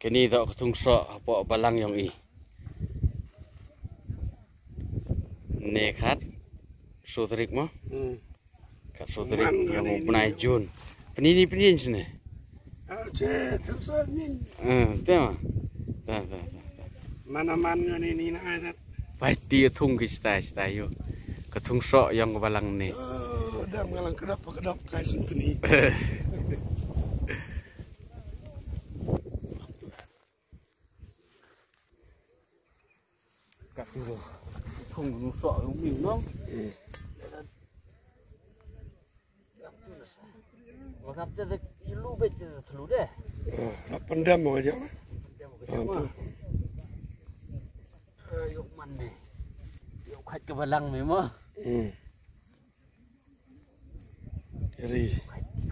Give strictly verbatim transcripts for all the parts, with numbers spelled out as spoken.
Kani toh ka thung soh hapoh balang yong i. Ne khat sutrik mo. Khat sutrik yong u bnai Jun. Pnini pnin sne. Ache thung soh nin. Eh, tema. Ta ta ta. Mana man ngani ni na adat. Pai ti thung ki stai stai yo. Ka thung soh yong ka balang ne. Dam ngalang kedap kedap kai senteni. Kat tu. Thung soh yong mi nong. Wakap te de ilu bet te thlu de. Rap pendam mo aja. Pendam mo aja. Yok man me. Yok khat ka balang me mo. Hmm. Ri.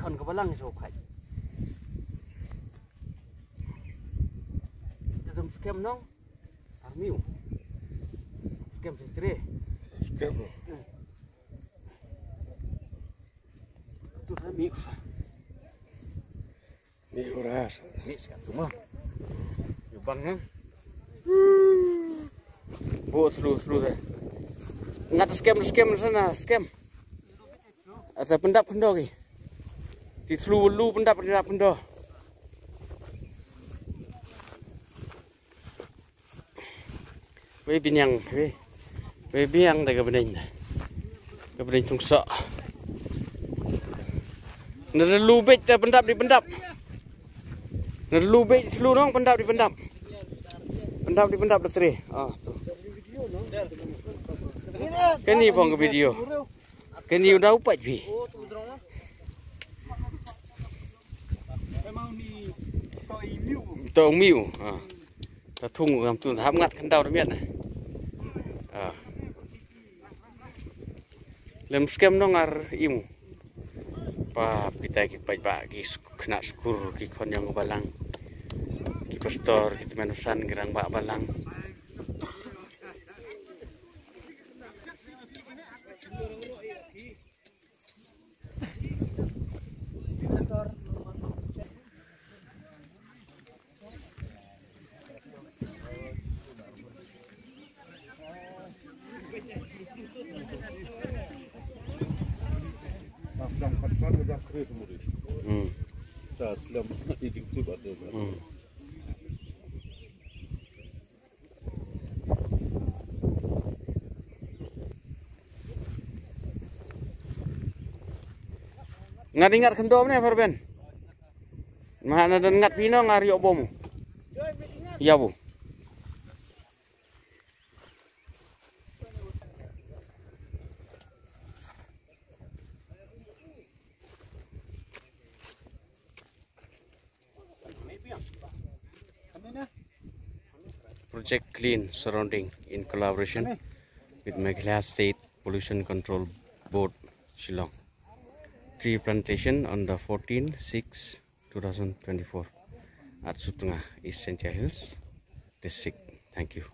Khon ka balang so khat. Te dum skem nong. Armiu. Skem se tre. Skem. Tu ha mi usa. Mi uras. Mi skat tu mo. Yu bang nang. Bu thlu thlu de. Ngat skem skem sana skem. Ata pendap pendo ki. Ti thlu lu pendap pendap pendo. Wei biniang, wei. Wei biniang da ka biniang. Ka biniang thung soh. Na da lu bej da pendap di pendap. Na da lu bej lu nong pendap di pendap. Pendap di pendap da tre. Ah, tu. Kani pong ka video. Kani u dau pat bi. To miu. Ah. Ta thung ngam tun hap ngat khyndaw da miat na. Ah. Lem skem nong ar imu. Pa pita ki paidbah ki khynnah skur ki khon yong balang. Ki pastor ki tymmen basan ki rangbah balang. Hmm. Hmm. Ngat ingat kendo mene farben. Mahana dan ngat pino ngar yok bomu. Ya bu. Project Clean Surrounding in collaboration with Meghalaya State Pollution Control Board, Shillong. Tree plantation on the fourteen six two thousand twenty-four at Sutnga, East Jaintia Hills District. Thank you.